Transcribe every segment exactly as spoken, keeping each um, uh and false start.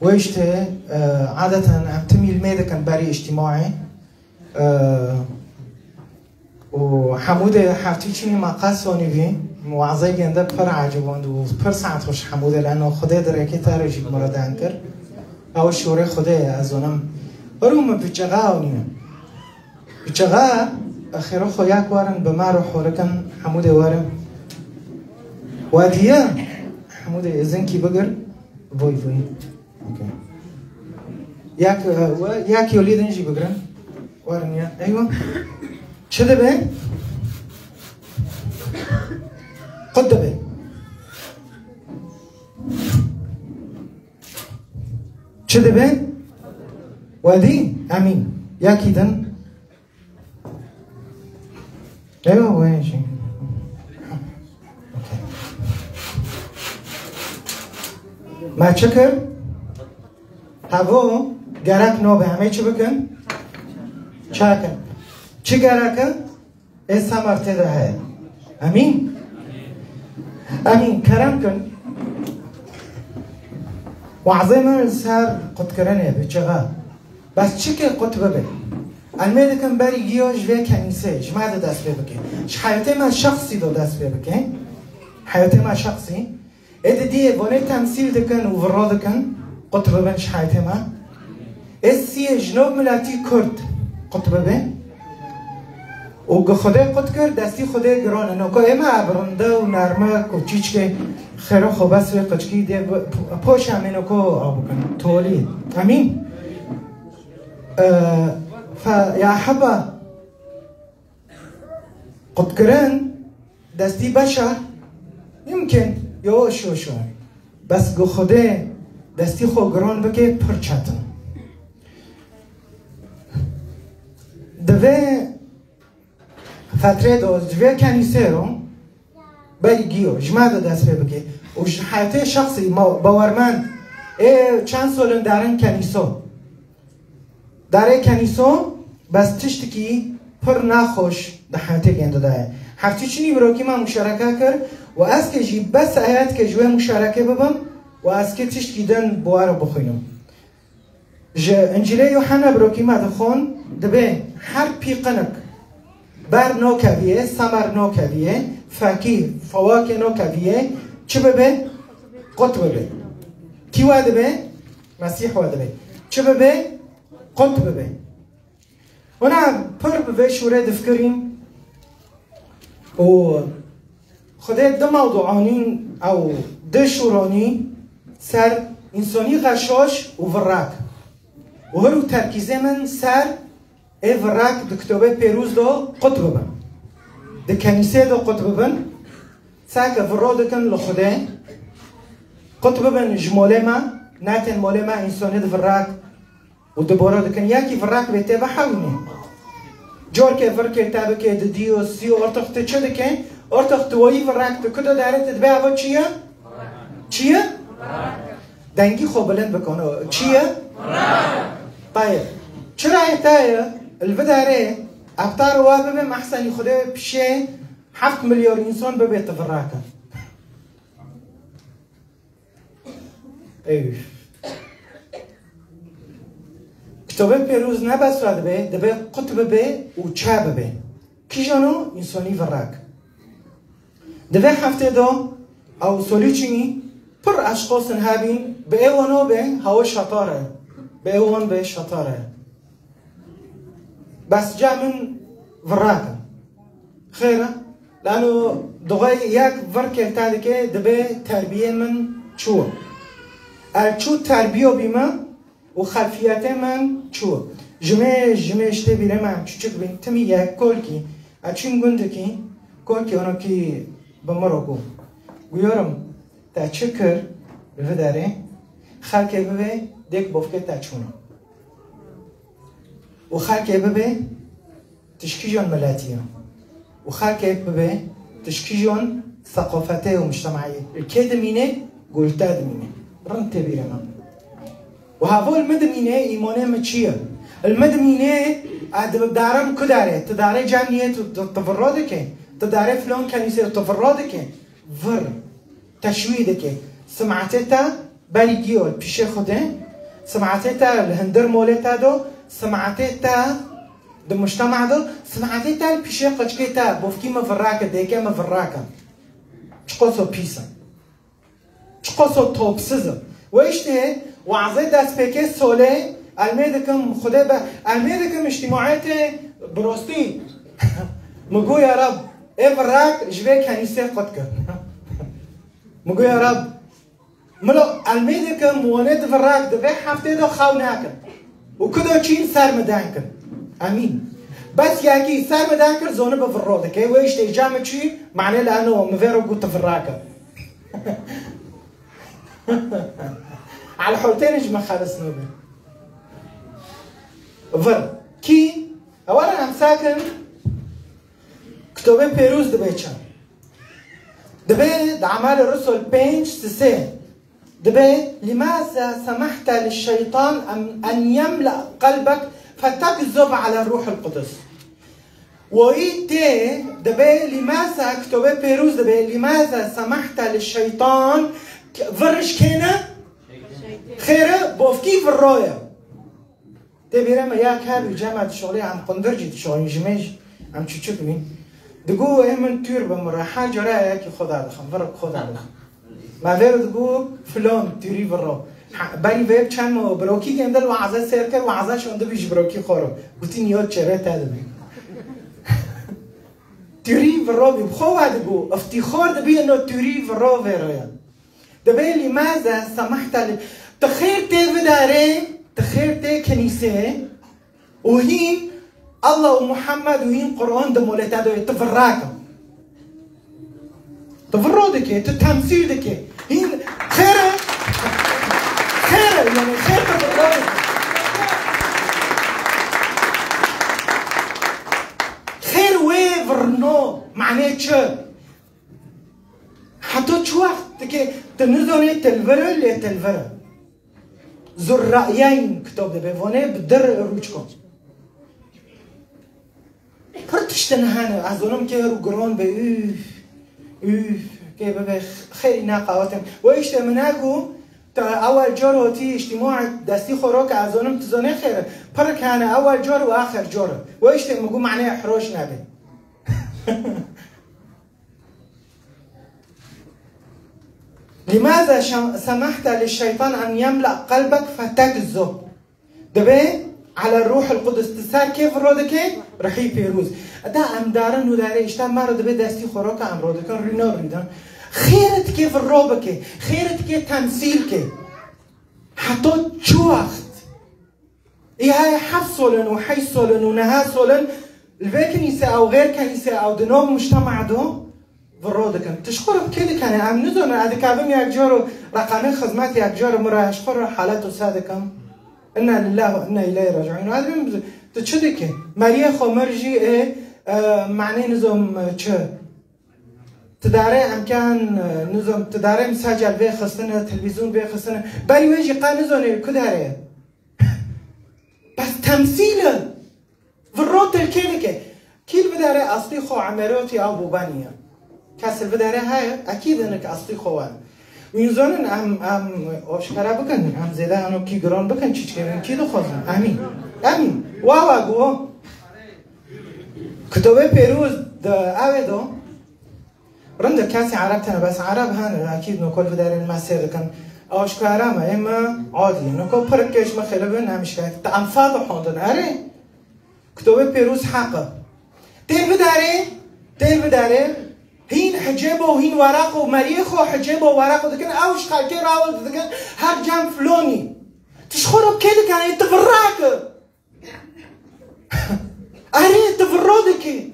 Wê işte, e, adeten em timî li mê dikin berî îctîmaê. E, û hemû dê heftî çînî me qas sonî bî, muazey gende pir eciband û pir saet xweş hemû dê leno Xwedê di rêkê te re jî bi miradan kir. Ew şûrê Xwedê ye, ez zonim. Wero min bi çexa ewnî. Çaxa, xêro xwe yak warin bi me re horikin, hemû dê warin. Wadiye, hemû dê izinkî bigir. Voy, voy. Okey. Yak, e, we, yak yolî din jî bigirin. Warin ya. Eywa. Çi dibe? Qut dibe. Çi dibe? Wedî? Emîn. Yekî din. Ewa wê jî. Okey. Me çi kir? Hevo gerek nobe. Em ê çi bikin? Çakin. Çi gerek e? Ê semer tê de heye. Emîn? Emîn. Kerem kin. Wazê min li ser qutkirinê bi çixa. Bes çike qut bibe. Em ê dikin berî giyo ji vê kenîsê, ji me de dest pê bike. Ji heyetê me şexsî de dest pê bike. Heyetê me şexsî. Ê didiyê vonê temsîl dikin û viro dikin, qut bibin ji heyetê me. Ê siyê ji nov miletî Kurd qut bibin. Û gi Xwedê qut kir, destî Xwedê giron e. Noko ê me birinde û nerme ku çîçkê xêro xwe bes wê qiçkî dê bi-, poşa me noko aw bikin. Tolî. Emîn. E, fe, ya heba. Qutkirin destî beşa, mimkin, yo şo şo. Bes ku Xwedê destî xwe giron bike pir çetin. Di vê fetrê de ji vê kenîsê ro berî giyo, ji me de dest pê bike. Û ji heyetê şexsî, ma, bawermend, ê çend solin derin kenîso. Darê kenîso, bes tiştikî pir naxweş di heyetê gêndê de ye. Heftî çinî birokî me muşereke kir û ez ke jî bes heyet ke ji wê muşereke bibim û ez ke tiştkî din bi we re bixwînim. Ji Încîlê Yuhanna birokî me dixwin, dibê her pîqinik ber nokeviye, semer nokeviye, fekî, fewakê nokeviye, çi bibe? Qut bibe. Kî we dibe? Mesîh we dibe. Çi bibe? Qut bibe. Hûn pir bi vê şûrê difikirîn û Xwedê di mewdu anîn ew di şûronî ser însonî xeşoş û virak. Û hir û terkîzê min ser ê virak di kitobê pêrûz de qut bibin. Di kenîsê de qut bibin. Sake viro dikin li Xwedê. Qut bibin ji molê me, netên molê me însonê di virak û di boro dikin. Yekî virak bê tê vehewînê. Corkê virkê te bike di dî û sî û ortox tu çi dike? Ortox tu weyî virak tu kudo dare tu dibê ava çi ye? Çi ye? Dengî xwe bilind bikon. Çi ye? Tayê. Çi rayê te ye? Li vidarê eftar wa bibe mehsenî Xwedê pişê heft milyon însan bibe tu virakin. Ey. Kitobê Pêrûz ne bes wa dibe, dibe qut bibe û çe bibe. Kîjan o? Însonî virak. Di vê heftê de ew solî çinî pir eşqosin hebîn, bi ê wano be hewe şetar e. Bi ê wan be şetar e. Bes ca min virak e. Xêr e? Lano duxey yek vir kêlta dike, dibe terbiyê min çû. El çû terbiyo bîme û xelfiyetê min çû. Ji me, ji me işte bîre me em çûçik bîn, timî yek kolkî, em çûn gundikî, kolkî onokî bi min re got. Guyorim, te çi kir li vê derê? Xelkê bibe dêk bofkê te çûna. Û xelkê bibe tişkîjan miletî ye. Û xelkê bibe tişkîjan seqafetê û mujtema'yê. Li kê dimîne? Got li te dimîne. Rind tê bîrê min. Û hevo li min dimîne, îmanê min çi ye? Li min dimîne, ez didarim ku dare? Tu dare cem niyê tu, tu, tu virro dike? Tu dare filan kenîsê tu virro dike? Vir. Teşwî dike. Simatê te Berî giyo li pîşê Xwedê, simatê te li hundir molê te do, simatê te di mujtema do, simatê te li pîşê qeçkê te, bofkî min virake, dêke min virake. Çiqoso pîs e. Çiqoso topsiz e. Wê îştê wazê destpêkê solê, elmê dikim Xwedê be, elmê dikim îctîmaetê bi rostî. Min got ya Reb, ê virak ji vê kenîsê qut kir. Min got ya Reb, Milo, elmê dikim, wane di virak di vê heftê de xew nakin. Û kudo çîn ser mi den kin. Emîn. Bes yekî ser mi den kir, zoni bi virro dike. Wê îştê ja mi çî, mane li eno, mi vê ro got tu virake. Elhol têne ji me xelis nebe. Vir. Kî? Ewa re em sakin. Kitobê Pêrûz dibe çi? Dibe di Emal Rusul pênc sisê. Dibe, "Limaza semahte li şeytan em, en yemla qelbek fetekzub ala ruhul qudus." Woyî tê, dibe, "Limaza", kitobê Pêrûz dibe, "Limaza semahte li şeytan", vir ji kê ne? Xêre, bofkî virroye. Tê bîra me ya ka bî, cema dişolê em qundir jî dişolîn, ji me jî em çuçik bîn. Digo ê min tûr bi min re, her cara yekî xwe da dixim, vir bi xwe da dixim. Me vêr digo filon, tûrî virro. Ha, berî vê çend me birokî gêndil waze sêr kir, waze şondibî ji birokî xwe re. Gotî niyo çêrê te dibî. Tûrî virro bî, bi xwe we digo, iftîxor dibî ino tûrî virro vêro ye. Dibê lîmaze semahte li, tu xêr tê vidarê, tu xêr tê kenîsê û hîn Allah û Muhammed û hîn Quran di molê te de tu virrake. Tu virro dikê, tu temsîl dikê. Hîn xêr e, xêr e, yani xêr tu virro dikê. Xêr wê virno, manê çi? Heta çi wext dike, tu nizanê tilvir e, lê tilvir e. Zurrayeyn kitab dibe, vanê bi dir rûçko. Pir tiştin hene, ez zonim kê her û giran be, üf, üf, kê bibe xêrî ne qawatin. Ve işte min ego, ta ewel car hotî îctîma destî xwe ro ke ez zonim tu zonê xêr e. Pir hene ewel car û axir car e. Ve işte min gu manê ihroş nebe. Limaza şem-, semahte li şeytan en yemla qelbek fetekzub. Dibe ala ruhul qudus tu ser kê virro dike? Ruhî pêrûz. Da em darin û darê îşte me re dibe destî xwe roka em ro dikin, rîno rîdin. Xêret kê virro bike, xêret kê temsîl ke. Heta çi wext? Ê heye heft solin û heşt solin û neha solin li vê kenîse ew xêr kenîse ew di nav mujtema do virro dikin. Tu ji xwe re kê dikene? Em nizonin, ez dikevim yek cor û reqemê xizmet yek cor û min re ji xwe re halet wisa dikim. Inna lillahi ve inna ileyhi raciun. Ez bim, tu çi dikî? Meriyê xwe mir jî ê, e, manê nizom, e, çi? Tu darê emkan, e, nizom, tu darê misacal vê xistine, televîzyon vê xistine. Berî wê jî qe nizonê ku darê. Bes temsîl e. Virro tilkê dike. Kî li bidare aslî xwe emerotî ew bobanî ye. Kes li bidare heye, ekîd hinek aslî xwe wan. Wîn zonin em, em oşkara bikin, em zêde ano kî giron bikin, çiçkê min kî dixwazin. Emîn. Emîn. Wawa go. Kitobê Pêrûz de ew ê do. Rind e, kesê Ereb tene, bes Ereb hene, ekîd no kol vidarên me sêr dikin. Ew ji ku Ereb me, ê me adî. No kol pirik kêş me xêlibin, em şikayet. Te em Fatiha xwendin, erê? Kitobê Pêrûz heq e. Tên vidarê, tên vidarê, hîn hicêbo, hîn weraqo, meriyê xwe hicêbo, weraqo dikin, ew ji xelkê rawil dikin, her cem flonî. Tu ji xwe re kê dikanê, tu virrake. Erê, tu virro dikê.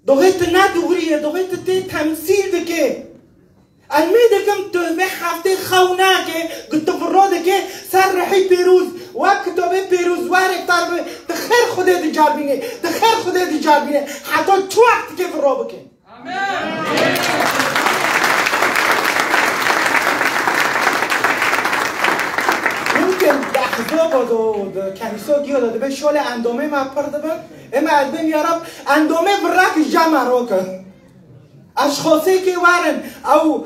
Doxê tu ne dûrî ye, doxê tu tê temsîl dikê. Elmê dikim tu vê heftê xew nake, ku tu virro dikê, ser rihî pêrûz, wek kitobê pêrûz, werê tar bi, tu xêr Xwedê dicarbînê, tu xêr Xwedê dicarbînê. Heta çi wext dikê virro bikê? Mumkin di ehzaba de, di kenîso giyo de dibe şolê endomê me pir dibe. Ê me ez bêm ya Rab, endomê virak ji me roke. Eşxosê kê werin, ew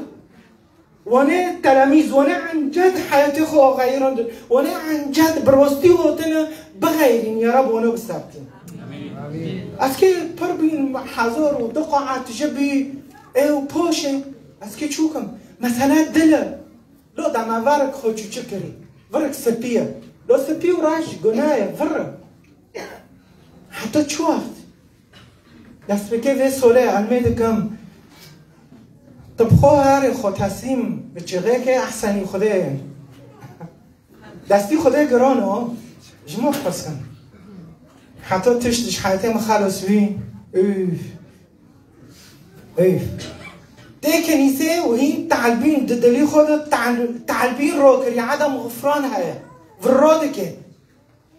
Wane telemîz, wane enced heyetê xwe xeyirandin. Wane enced bi rostî gotine bixeyrîn, ya Rab, wane bisebtin. Ez kê pir bîn hezar û du qaet ji bî ew poşê. Ez kê çûkim. Mesele dil e. Lo dema verek xwe çûçik kirî. Virek spî ye. Lo spî û reş guna ye, vir e. Heta çi wext? Destpêkê vê solê elmê dikim. Tu bi xwe herê xwe teslîm bi çixêkê ehsenî Xwedê ye. Destî Xwedê giran o, ji min pirs kin. Heta tişt ji heyetê min xelos bî. Üf. Üf. Tê kenîsê û hîn teelbîn di dilî xwe de teel-, teelbîn ro kirî, edem xufran heye. Virro dike.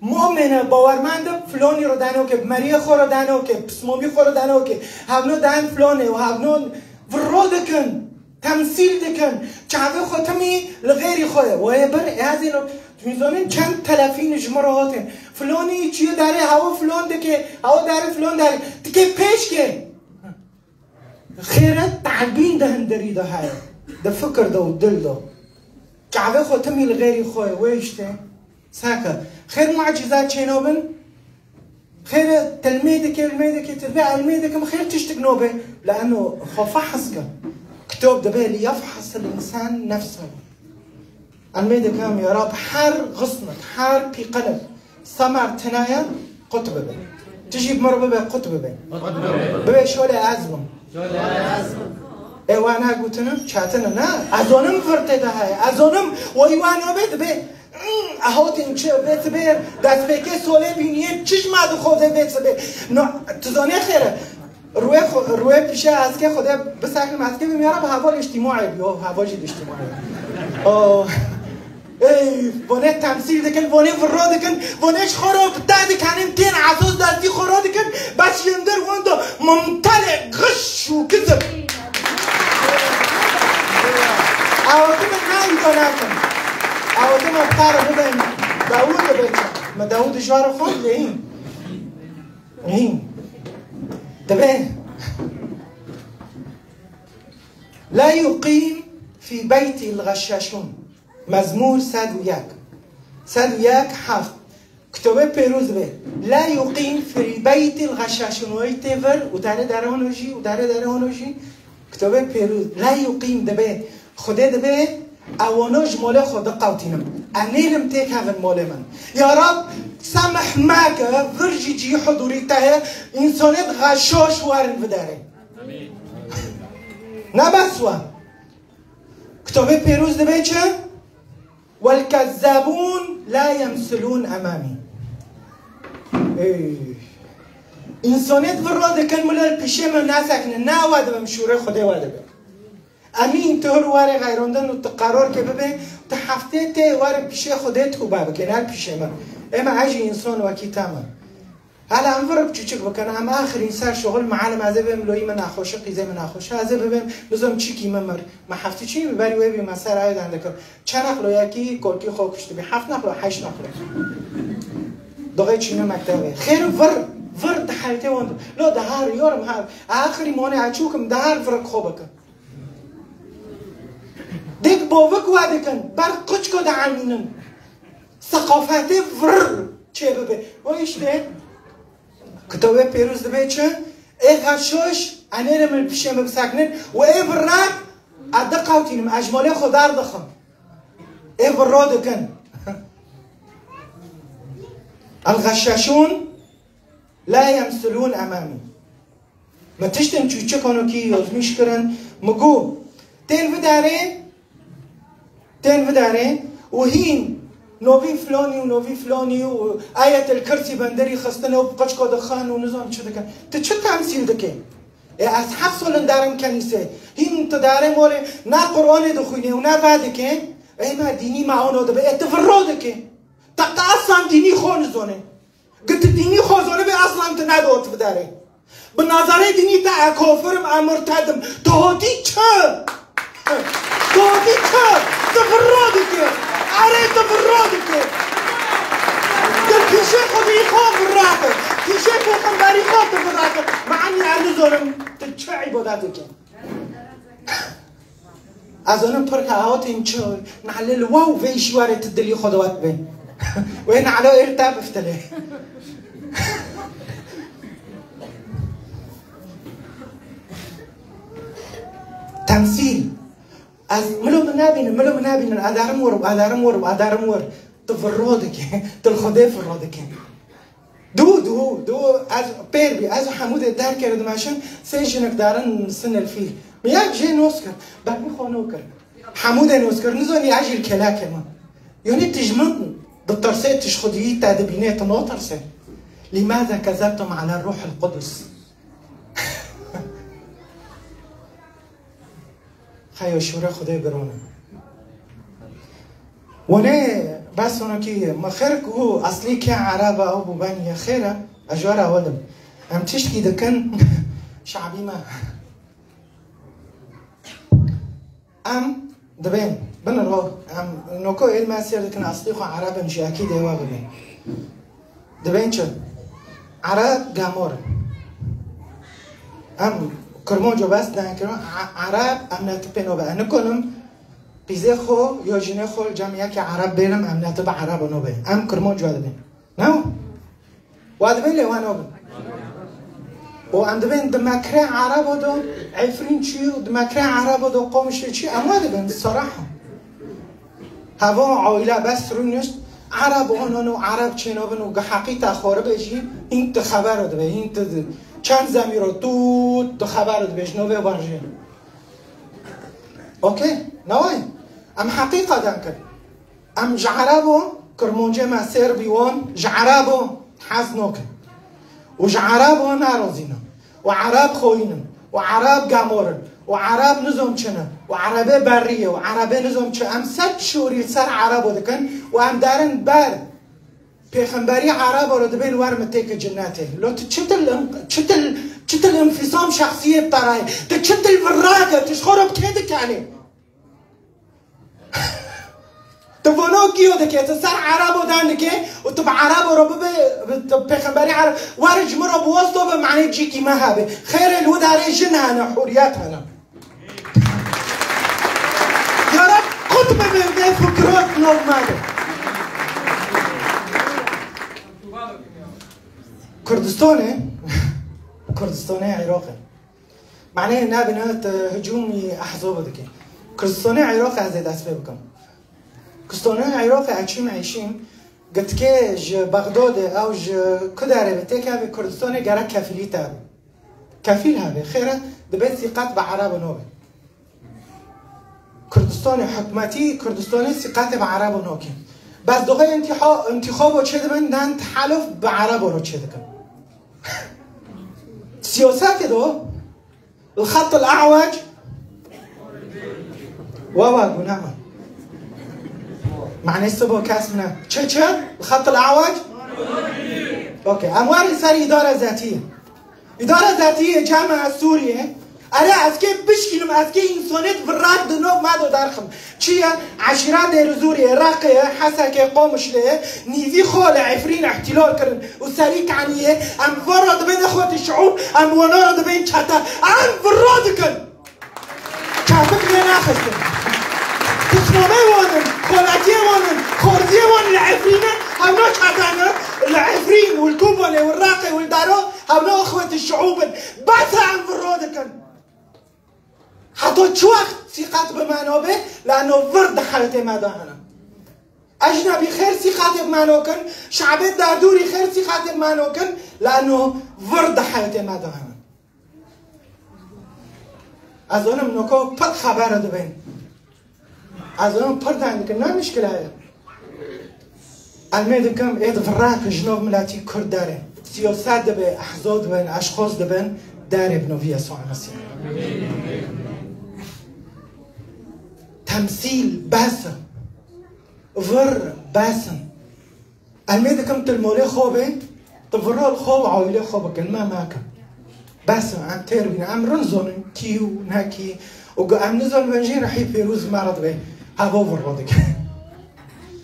Mu'mine bawermend e, filonî re dano ke, bi meriyê xwe re dano ke, pismomî xwe re dano ke, hevno dan filonê û hevno virro dikin, temsîl dikin. Çavê xwe timî li xêrî xwe ye. Wê bir, ez ê, tu zanîn çend telefîn ji min re hatin. Filonî çiyê darê hewa filon dike, hewa darê filon darê. Dike pêşke. Xêret teelbîn di hundirî de heye, di fikir de û dil de. Çavê xwe timî li xêrî xwe ye, wê îşte. Sake. Xêr mucîzat çênobin. Xêr tilmê dike, ilmê dike, tilmê ilmê dikim, xêr tiştik nobe. Leeno xwe fehs ke. Kitob dibe li yefhesil însan nefsehu. Em ê dikim, ya Rab, her xismet, her pîqilek, semer tine ye, qut bibe. Tu jî bi min re bibe, qut bibe. Bibe şolê ez bim. Ê wana gotine, çatine, ne? Ez zonim vir tê de heye. Ez zonim, wey wan nabe dibe. Hmm, ez hatim çi, vê sibê, destpêkê solê bîniye, çi ji me dixwaze vê sibê. No, tu zanê xêr e. Rûyê xwe, rûyê pîşe eskê Xwedê bisekinim, eskê bim ya Rab, heval îctîmaî bî, o heval jî îctîmaî. O. Ey, vonê temsîl dikin, vonê virro dikin, vonê ji xwe re bi te dikanin, tên esas destî xwe re dikin, bes ji hundir wan de mumtele giş û kizib. Awêtin min ne îro nakin. Awêtin min bi te re bibin, Dawûd dibe çi? Me Dawûd ji we re xwend lê hîn. Hîn. Dibe. La yuqîm fî beytî l-ğeşşaşûn. Mezmûr sed û yek. Sed û yek heft. Kitobê Pêrûz dibe. La yuqîm fî beytî l-ğeşşaşûn. Wê tê vir û dare dare wano jî û dare dare wano jî. Kitobê Pêrûz. La yuqîm dibe. Xwedê dibe, ew wano ji molê xwe diqewtînim. Em nêlim têkevin molê min. Ya Rab, semeh meke, vir jî cî hudûrî te ye, însanêt xeşşaş werin vidarê. Ne bes we. Kitobê Pêrûz dibe çi? Wel kezzabûn la yemsilûn emamî. Ey. Însanêt virro dikin, min li pîşê min nasekinin, ne we dibim şûrê Xwedê we dibim. Emîn, tu hir warê xeyrandin û tu qeror ke bibe, tu heftê tê warê pîşê Xwedê tûbe bike, ne pîşê min. Ê me ez jî însan wekî te me. Hala em vir biçûçik bikin, em axirîn ser şuxul, mealim ez ê bibêm loyî min nexweş e, qîzê min nexweş e, ez ê bibêm, nizam çîkî min mir. Me heftê çî bi berî wê bî me ser ayê dendikir. Çe nexlo yekî kolkî xwe kuştibî, heft nexlo, heşt nexlo. Doxê çîne mektebê. Xêr vir, vir di heytê wan de. Lo de her yorum her. Axirî mane açûkim de her vir xwe bikin. Dêk bovik we dikin, ber quçko dielmînin. Seqafetê vir çêbibe. O işte, kitobê pêrûz dibe çi? Ê xeşoş, enêre min pişê min bisekinin û ê vir re ez diqewtînim, ez ji malê xwe derdixim. Ê vir ro dikin. El-xeşşaşûn la yemsilûn emamî. Me tiştên çûçik hanokî yozmîş kirin. Me got, tên vidarê, tên vidarê û hîn novî filonî û novî filonî û ayetel kirsî benderî xistine û bi qeçko dixin û nizam çi dikin. Tu çi temsîl dikî? Ê, ez heft sol in derim kenîsê. Hîn tu darê molê ne Qur'anê dixwînê û ne vedikê. Ê, me dînî me ono dibe. Ê, tu virro dikî. Te, te aslan dînî xwe nizonê. Gi tu dînî xwe zonibê, aslan tu nedot vidarê. Bi nazarê dînî te e kofir im, e murted im. Tu hotî çi? Tu hotî çi? Tu virro dikî. Erê tu virro dikî. Tu pîşê Xwedî xwe virra kir. Pîşê pêxemberî xwe tu virra kir. Me enî ez nizonim tu çi îbadet dikî. Ez onim pir ke awatên çi nalê li wa û vê îşî warê tu dilî xwe de wet bên. Wê nalo êr te biftile. Temsîl. Ez milo min nabînim, milo min nabînim. Adarim wir, adarim wir, adarim wir. Tu virro dike. Tu li Xwedê virro dike. Du, du, du, ez pêr bî, ez hemû dê derkere dimeşin, sê jinik darin sinil fîl. Min yek jê nos kir, bernî xwe nokir. Hemû dê nos kir, nizanî ez jî li kelekê me. Yanî tu ji min ditirsê, tu ji xwediyî te dibînê, tu notirsê. Lîmaze kezebtum ala ruhil qudus. Xeyo şûre Xwedê girone. Wene bes wano ki me xêr ku eslî ke Ereba ew bû ben ye xêr e, ez ji we re wedim. Em tiştkî dikin şabî me. Em dibên, bin ro, em noko êl me sêr dikin eslî xwe Ereb in ji ekî dê we bibên. Dibên çi? Ereb gamor in. Em Kirmanco bes didan kirin, E-, Ereb em netipê nobe. Ez nikonim pîzê xwe yo jinê xwe li cem yekê Ereb bênim, em netib Ereb nobe. Em Kirmanco dibên. Ne? Wa dibên lê wa nobin. Û em dibên di mekrê Erebo de Efrîn çi û di mekrê Erebo de Qomişê çi, em wa dibên, seraha. Havo aile bes rûnişt, Ereb onon û Ereb çênobin û gi heqîta xwe re bêjî, hîn tu xebero dibe, hîn tu di-, çend zemîro tu di xebero dibe, ji nobê berjê. Okey, neway. Em heqîqa dan kir. Em ji Erebo, Kirmancê me sêr bî wan, ji Erebo hez nokin. Û ji Erebo nerozînin. Û Ereb xoyîn in. Û Ereb gamor in. Û Ereb nizom çi ne. Û Erebê berrî ye. Û Erebê nizom çi. Em sed şûrî li ser Erebo dikin. Û em derin ber. Pêxemberî Erebo re dibên wer mitêke cinnetê. Lo tu çitil, çitil, çitil infîsam şexsiyê bi te re ye. Tu çitil virrake, tu ji xwe re bi kê dikenî? Tu vano giyo dike, tu ser Erebo dan dike û tu bi Erebo re bibe, tu pêxemberî Ereb, were ji min re bi wes to be, manê cîkî me hebe. Xêrê li wê darê jin hene, huriyet hene. Ya Reb, qut me vê, vê fikro nov me de. Kurdistanê, Kurdistanê Iraqê. Manê nabîne tu hicûmî ehzob dike. Kurdistanê Iraqê ez ê dest pê bikim. Kurdistanê Iraqê ez çîm eşîm, gitike ji Bexdodê ew ji ku derê be têke be Kurdistanê gerek kefilî te be. Kefîl hebe, xêre dibe sîqet bi Erebo nobe. Kurdistanê hikûmetî, Kurdistanê sîqetê bi Erebo noke. Bes doxê intîha-, intîxabo çê dibin, dan teheluf bi Erebo re çê dikin. Siyasetê do, li xet el a'wec, wa wa guna me. Manê sibo kes ne. Çi çi? Li xet el a'wec? Okey. Em werin ser îdare zetiyê. Îdare zetiyê camiya Sûriyê. Erê ez kê bişkînim, ez kê însanêt virrat di nov me do derxim. Çi ye? Eşîra Dêrizûrê, Reqê, Hesekê, Qomişlê, nîvî xwe li Efrîn îhtîlal kirin û serî kaniyê, em vara dibên ixwetî şiûr, em wana re dibên çete. Em vira dikin. Çapik lê naxistin. Pisnameyê wan in, xwelatiyê wan in, xwarziyê wan li Efrîn e, hewna çete ne, li Efrîn û li Kobanê û li Reqê û li Daro, hewna ixwetî şiûb in. Bes e em vira dikin. Heta çi wext sîqet bi me nabe, lano vir di heyetê me de hene. Ecnebî xêr sîqetê bi me nokin, şabê derdûrî xêr sîqetê bi me nokin, lano vir di heyetê me de hene. Ez onim noko pir xebere dibên. Ez onim pir deng dikin, ne mişkile ye. Elmê dikim, ê di virrek ji nov miletî Kurd derê. Siyaset dibe, ehzo dibin, eşxos dibin, derê bi novî Yesûa Mesîh. Temsîl bes e. Vir bes in. Elmê dikim tu li molê xwe bê, tu virra li xwe û aîlê xwe bikin, me mekin. Bes e, em têr bîne, em rin zonin kî û ne kî. Û gu em nizon bin jî rihî pêrûz me re dibe. Havo virro dike.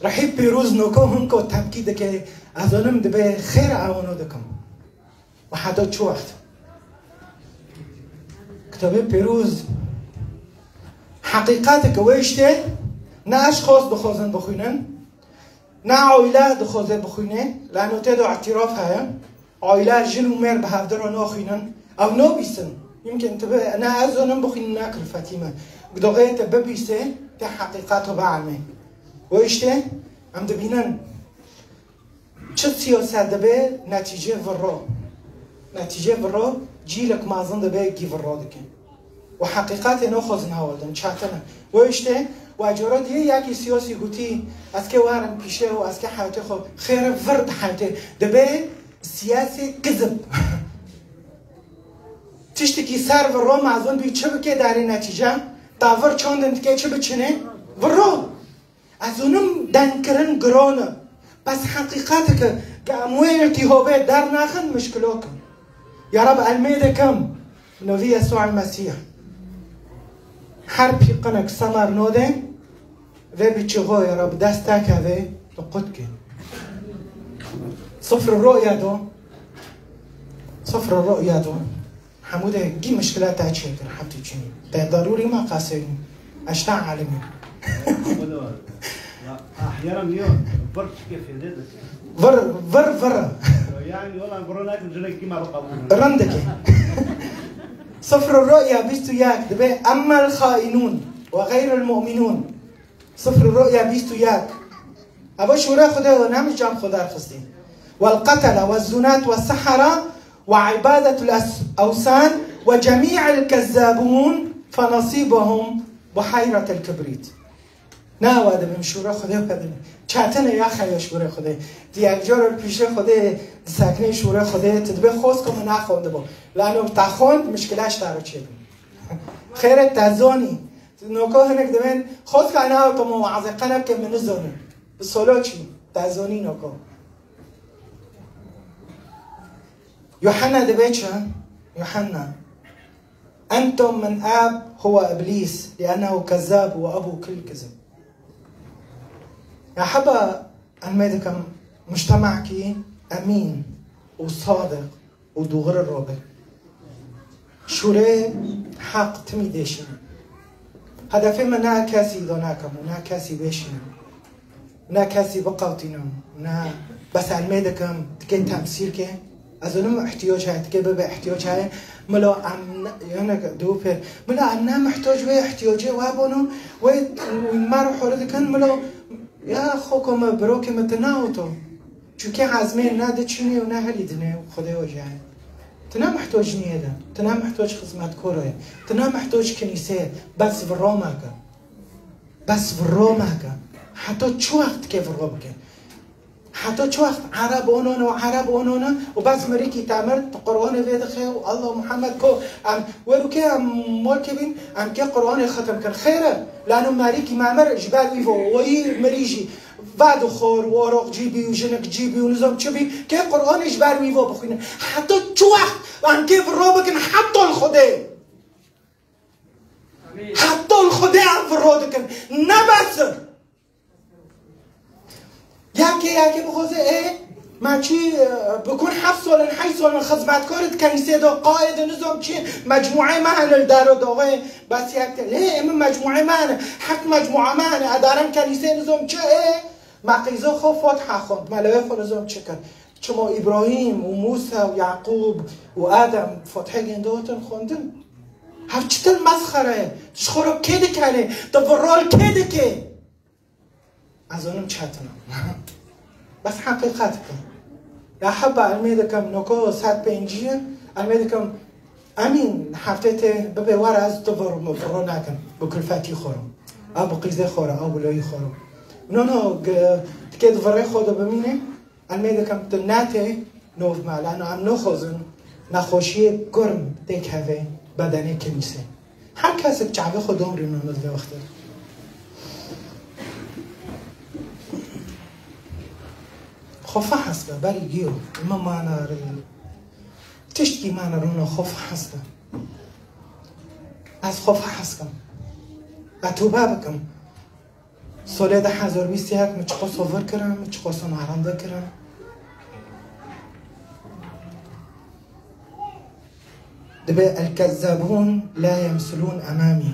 Rihî pêrûz noko hinko tepkî dike, ez onim dibe xêr ewano dikim. Û heta çi wext? Kitabê pêrûz Heqîqeteke wê îştê ne eşxos dixwazin bixwînin, ne oîle dixwaze bixwîne, lano tê de îtîraf heye. Oîle jin û mêr bi hevdira naxwînin. Ew nabîsin. Yimkin tu bi, ne ez zonim bixwînim, ne Kulfetî me. Doxê te bibîse, te heqîqeto bielmê. Wê îştê em dibînin. Çi siyaset dibe, netîce viro. Netîce viro, cîlek mezin dibe, gî viro dike. Û heqîqetê naxwazin hewldin, çetin e. Wê îştê, we cara dî yekî siyasî gotî, ez kê werim pîşe û ez kê hewtê xwe, xêr e vir di hewtê. Dibe siyasê kizib. Tiştekî ser viro mezin bî, çi bike derê netîce? Ta vir çandin dike, çi biçine? Viro. Ez zonim dengkirin giran e. Bes heqîqeteke ke em wê îltîhabê dernaxin, mişkilok e. Ya Reb, elmê dikim, bi navê Yesûa Mesîh. Her pîqinek semer node, vê biçîxo ya Reb dest tekeve, tu qut ke. Sifr ru'ya do. Sifr ru'ya do. Hemû de gî mişkila te çêkir, heftê çûnî. Te darûrî ma qaseyî. Eşta alimî. Ahyaran niyo, vir çike fêde de. Vir, vir, vir. Yani, olan viro nakin, jinek kî ma bi qebûl. Rindekî. Sifr ru'ya bîst û yek dibe, emmel xainûn ve xeyrul mu'minûn. Sifr ru'ya bîst û yek. Eva şûre Xwedê û ne min cam xwe derxistî. Wal qetele, wal zunat, wal sehara, ve ibadetul es-, ewsan, ve cemî'el kezzabûn, fe nasîbuhum buhayretel kibrît. Ne eva dibim şûre Xwedê û pedin. Çetine ya xeyo şûre Xwedê. Di yek cara pîşe Xwedê, disekine şûre Xwedê, tu dibê xwezka min naxwendibû. Lano te xwend, mişkila ji te re çêbû. Xêre te zonî. Noko hinek dibên, xwezka ne ew temo waze, qene ke min nizonin. Bi solo çî, te zonî noko. Yuhanna dibe çi? Yuhanna. Entum min ab huwa iblîs, liennehu kezzab ve abu kul kizib. Ya heba em me dikim mujtemekî emîn û sadiq û dûxir robe. Şûrê heq timî dêşîne. Hedefê me ne kesî îda nakim û ne kesî bêşînim. Ne kesî biqewtînim. Ne bes elmê dikim, dikê temsîl ke. Ez û nim ihtiyac heye, dikê bibe ihtiyac heye. Milo em ne, yani dû pêr. Milo em ne muhtac wê ihtiyacê we bono. Wê me re hore dikin, milo ya xoko me, birokê me, tu ne oto. Çunke ezmên ne diçînê û ne hilîdinê û Xwedê wejayê. Tu ne mihtoc niyê de, tu ne mihtoc xizmetkoro ye, tu ne mihtoc kinîsê ye, bes virro meke. Bes virro meke. Heta çi wext dikê virro bike? Heta çi wext Ereb onone û Ereb onone û bes mirîkî temir, tu Qur'anê vê dixe û Allah Muhammed ko em werûkê em molkê bîn, em kê Qur'anê xetim kin. Xêr e, lano merîkî memir ji ber wî vo, weyî mirî jî. Vadixor û oroqcî bî û jinikcî bî û nizam çi bî, kê Qur'anê ji ber wî vo bixwînin. Heta çi wext em kê virro bikin, heta li Xwedê. Heta li Xwedê em virro dikin. Ne bes in. Yekê, yekê bixwaze, ê, me çî, e, bikun heft solin, heşt solin xizmetkarê di kenîsê de, qayê de nizam çi, mecmuê me hene li dero doxê, bes yek de. Lê, ê min mecmuê me hene, heft mecmua me hene, edarem kenîsê nizam çi, ê. Me qîza xwe Fatiha xwend, me lewê xwe nizam çi kir. Çima Îbrahîm û Mûsa û Yaqûb û Adem Fatihê gêndotin xwendin? Hev çitin mesxere ye? Ji xwe re kê dikenê? Tu virol kê dikê? Ez onim çetin e. Bes heqîqet e. Ya heba elmê dikim, noko sed pêncî ye, elmê dikim, Emîn, heftê tê bibe were ez tu vir, virro nakim, bi kulfetî xwe re. Ew bi qîzê xwe re, ew bi loyî xwe re. No, no, g-, tikê di virê xwe de bimîne, em ê dikim tu netê nov me, lano em noxwazin nexweşiyê kurm têk heve bedenê kinîsê. Her kesek çavê xwe domrî no, no di vê wextê. Xwe fehes be, berî giyo, me mana re. Tiştkî me ne rûna xwe fehes be. Ez xwe fehes kim. Ez tobe bikim. Solê du hezar bîst û yek min çiqas vir kirin, min çiqas narende kirin. Dibe el kezzabûn la yemsilûn emamî.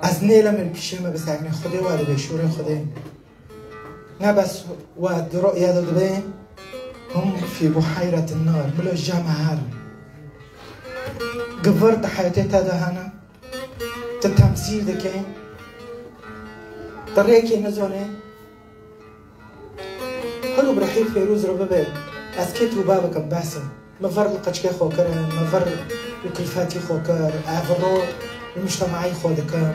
Ez nêlim li pîşê me bisekine, Xwedê we dibe, şûrê Xwedê. Ne bes we di ro'ya de dibe, hum fî buhayretin nar, milo jeme herin. Givir di heyetê te de hene, tu temsîl dike, tu rêkê nizane. Hilo bi rihî Pêrûz re bibe, ez kê tûbe bikim, bes e. Min vir li qeçkê xwe kirin, min vir li kulfetî xwe kir, ez vir li mujtema'î xwe dikim.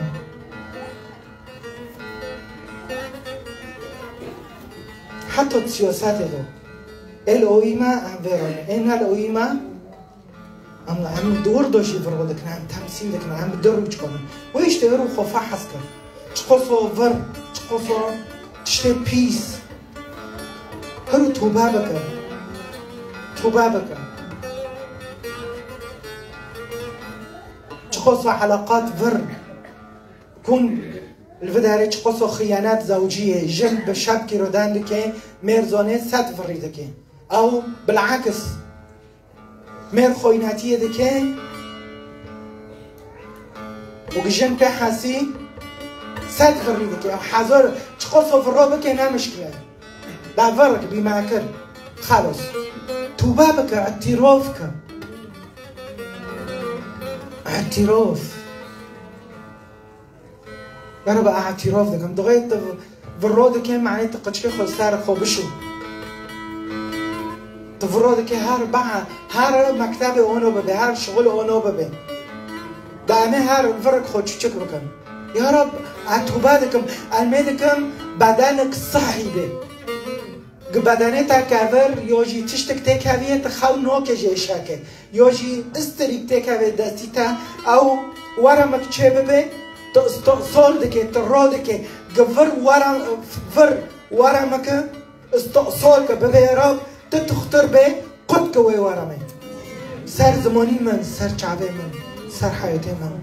Heta di siyasetê de. Ê li oyî me, em vê re ne. Ê ne li oyî me, em, em di wir de jî vir dikin, em temsîl dikin, em bi dir rû çikonin. Wê îşte vir û xwe fehez kir. Çiqoso vir, çiqoso tiştê pîs. Hiro tûbe bike. Tûbe bike. Çiqoso eleqat vir. Kun li vê derê çiqoso xiyanet zewciyê, jin bi şepkî rodan dike, mêr zonê sed virî dike. Ew bil'aks. Mêr xoynetiyê dike û jin pê hesî sed virî dike. Ew hezar çiqoso virro bike ne mişkile. Da vir bî me kir. Xelos. Tûbe bike, îtîrof ke. Îtîrof. Yara bi îtîrof dikim. Dixê tu virro dikê, manê tu qeçkê xwe ser xwe bişû. Tu virro dikê her beha, her mektebê ono bibe, her şixul ono bibe. Da em ê her virek xwe çûçik bikin. Ya Rab, ez tûbe dikim, ez mêr dikim bedenek sihî be. Gi bedenê te kevir, yo jî tiştek têkeviye, tu xew noke jê şeke. Yo jî îsterîk têkeve destî te, ew weremek çêbibe, tu îstihsal dike, tu ro dike, gi vir were-, vir weremeke îstihsal ke, bibe ya Rab, tu tuxtir be, qut ke wê weremê. Ser zimanî min, ser çavê min, ser heyatê min.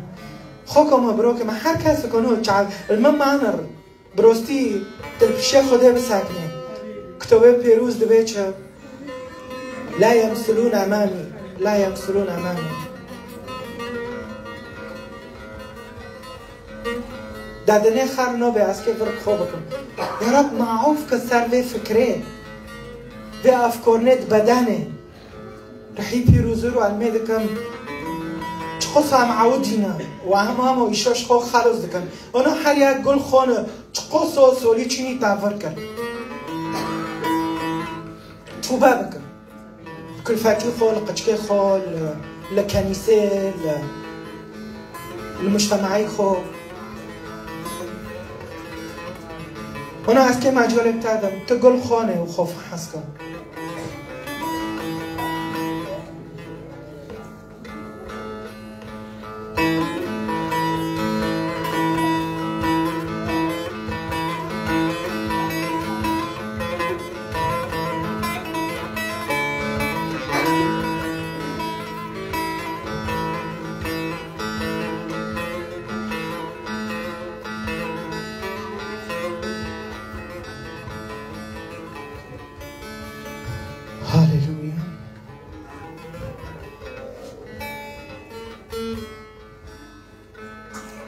Xweko me, birokê me, her kes dikano çav, li min manir. Bi rostî, tu li pişê Xwedê bisekine. Kitobê Pîroz dibê çi? La yemsilûn emamî, la yemsilûn emamî. Dadinê xer nobe, ez kê vir xwe bikim. Ya Rab, maof ke ser vê fikrê, vê afkorinê di bedenê. Rihî Pîroz û elmê dikim. Çiqosa em ewidîne û em hema îşa ji xwe xelos dikin. Ona her yek gul xone, çiqoso solî çînî te vir kir. Tûbe bikin. Li kulfetî xwe, li qeçkê xwe, li, li kenîsê, li, li mujtema'î xwe. Ona ez kê mecalê te dim, tu gul xone û xwe fehes ke. Haleluya.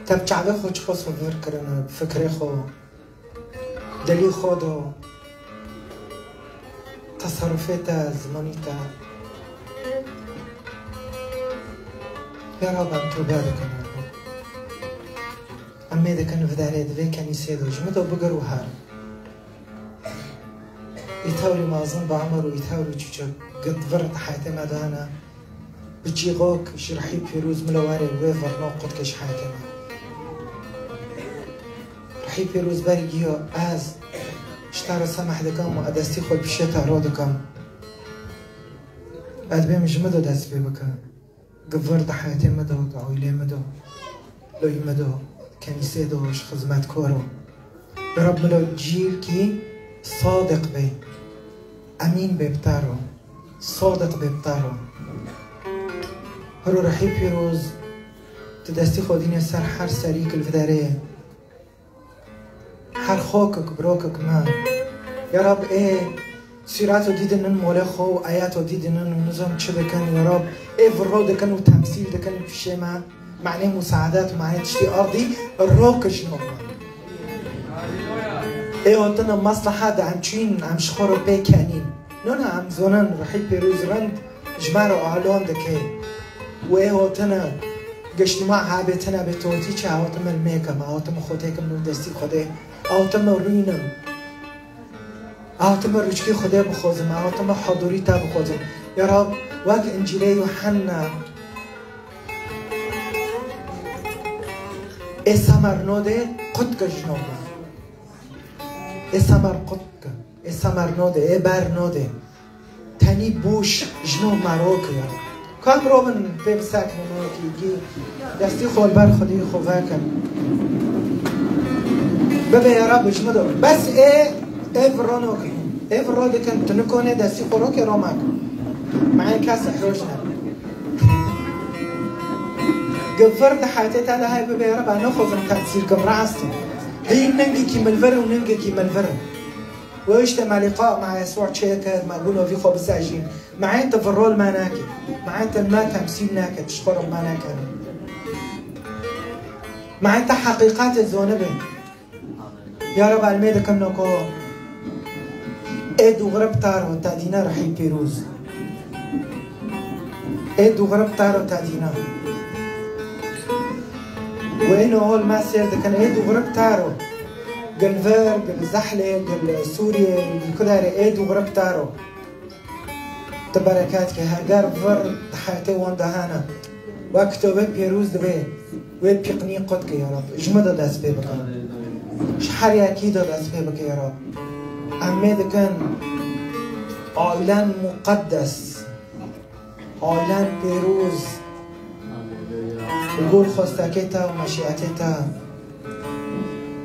Te bi çavê xwe çiqas xwe vir kirine, bi fikrê xwe, dilî xwe de, teserufê te, zimanî te. Ya Rab, em tûbe dikin, ya Rab. Em mêr dikin, vidarê di vê kenîsê de ji min de bigir û her. Îtewrî mezin bi emir û îtewrî çûçik gid vir di heyetê me de hene. Bi çîxok ji Rihî Pîroz milo were wê virno qut ke ji heyetê me. Rihî Pîroz berî giyo ez ji te re semeh dikim û ez destî xwe pişê te ro dikim. Ez dibêm ji min de dest pê bike. Givir di heyetê me de, di aîlê me de, loyî me de, kenîsê de, ji xizmetkaro. Ya Rab, milo cîlkî sadiq be, emîn be bi te re, sadiq be bi te re. Hiro Rihî Pîroz, tu destî xwe dînê ser her serî ku li vê derê ye. Her xokek, birokek me. Ya Rab, ê sîreto dîdinin molê xwe û eyeto dîdinin û nizam çi dikin, ya Rab, ê virro dikin û temsîl dikin pişê me. Manê musaadat, manê tiştî erdî, rok ji nû. Ê hatine mesleha de em çûyîn, em ji xwe re pê kenîn. Nûne em zonin ruhî pêrûz rind ji me re alon dike. Û ê hatine giştî me hebê tine bê totî çi, hatime li mêke me, hatime xwe têkim nû destî Xwedê, hatime rûynim. Hatime rûçkî Xwedê bixwazim, hatime hudûrî te bixwazim. Ya Rab, wek Încîlê Yuhanna, ê semer node qut ke ji nû me. Ê semer qut ke, ê semer node, ê ber node. Tenî boş ji nû me rok ya. Ka em robin pê bisekinin wekî gî. Destî xwe li ber Xwedî xwe vekin. Bibe ya Rab ji min de. Bes ê, ê viro nokin. Ê viro dikin, tu nikonê destî xwe rokê romak. Me ê kes roj ne. Givir di heytê te de hey bibe ya Rab, ez nexwazim temsîl kim, rast e. Hîn ningekî milvir û ningekî milvir. Û işte me lîqa me Yesû çêkir, me bûno vî xwe bisejîn. Me ên te virol me nake. Me ên te me temsîl nake, tişt xwe re me nake. Me ên te heqîqetê zonibin. Ya Rab, elmê dikim noko. Ê dûxirib taro te dîne rihî pîroz. Ê dûxirib taro te dîne. Û ê nohol me sêr dikin, ê dûxirib taro. Gil vir, gil zehlê, gil Sûriyê, gil kudarê, ê dûxirib taro. Tu bereket ke, heger vir di heyatê wan de hene. Wek kitobê pêroz dibê, wê pîqnî qut ke ya Rab. Ji min de dest pê bike. Ji her yekî de dest pê bike ya Rab. Em mê dikin ailen muqeddes, ailen pêroz, li gor xwestekê te û meşîetê te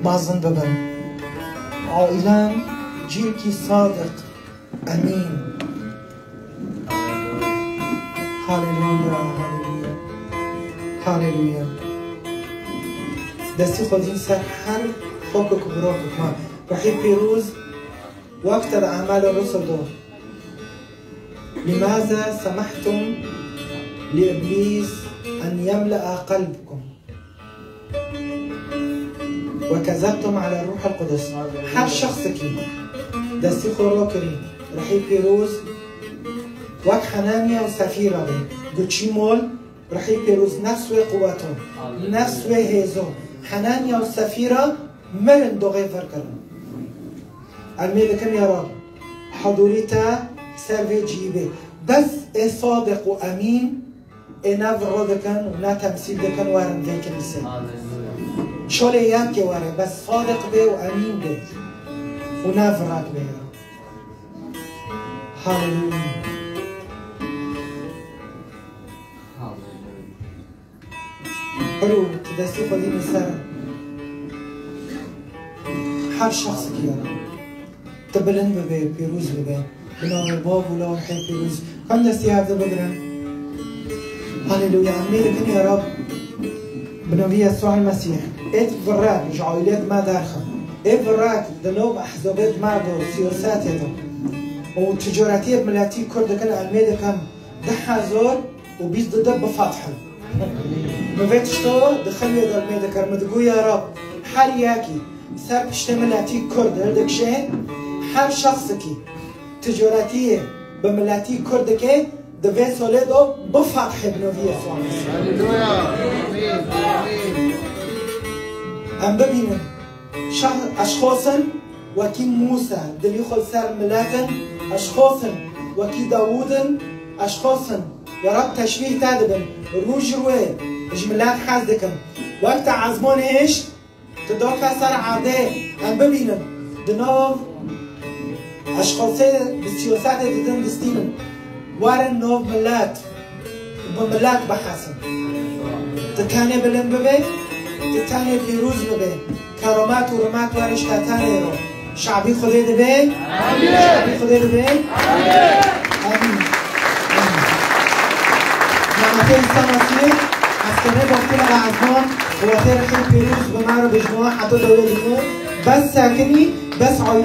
mezin bibin. Ailen cîlkî sadiq, emîn. Haleluya, haleluya. Haleluya. Destî xwe dîn ser her xokek û birokek me. Ruhî pîroz, wek te di Emal Rusul de. لماذا سمحتم لإبليس أن يملأ قلبكم؟ وكذبتم على الروح القدس. Her şexsekî destî xwe rokirî, Ruhî Pîroz wek Henaniya û Sefîra be. Got çi mol, Ruhî Pîroz nefs wê quweto, nefs wê hêzo. Henaniya û Sefîra mirin doxê vir kirin. Em mê dikin ya Rab, hudûrî te ser vê cihî be. Bes ê sadiq û emîn ê ne viro dikin û ne temsîl dikin werin vê kilîsê. Şolê yekê were, bes sadiq be û emîn be û ne virak be ya. Haleluya. Ero, tu destê xwe dînî ser her şexsekî ya. Tu bilind bibe, pîroz bibe. Bi navê Bav û Lal Ruhê Pîroz. Em destî hev de bigirin. Haleluya. Em mê dikin ya Rab. Bi navê Yesû el Mesîh. Êt virek ji aîlê me derxe. Ê virek di nav ehzabê me de, siyasetê de. Û ticaretiyê miletî Kurd dikin, em mê dikin. Du hezar û bîst û du bifethin. Min vê tişta di xelwê de mê dikir, min digot, ya Rab, her yekî ser piştê miletî Kurd hildikişê, her şexsekî ticaretiyê bi miletî Kurd dike, di vê salê de bifethe bi navê Yesû Mesîh. Haleluya. Amîn. Amîn. Em bibînin. Şah eşxos in wekî Mûse, dilî xwe li ser milet in, eşxos in wekî Dawûd in, eşxos in. Ya Rab teşbîh te dibin, rû ji rûyê ji milet hez dikin. Wek te ezman hêşt, tu dake ser erdê, em bibînin. Di nav eşxosê bi siyasetê didin distînin. Werin nav milet. Bi milet bihesin. Tu tenê bilind bibe, tu tenê pîroz bibe. Keramet û rûmet were ji te tenê re. Şabî Xwedê dibe. Şabî Xwedê dibe. Amîn. Amîn. Nimetê Îsa Mesîh, hezkirinê Bav û Lal Ruhê Pîroz bi me re be ji nû heta dewrê dinê. Bes sekinî, bes aîle.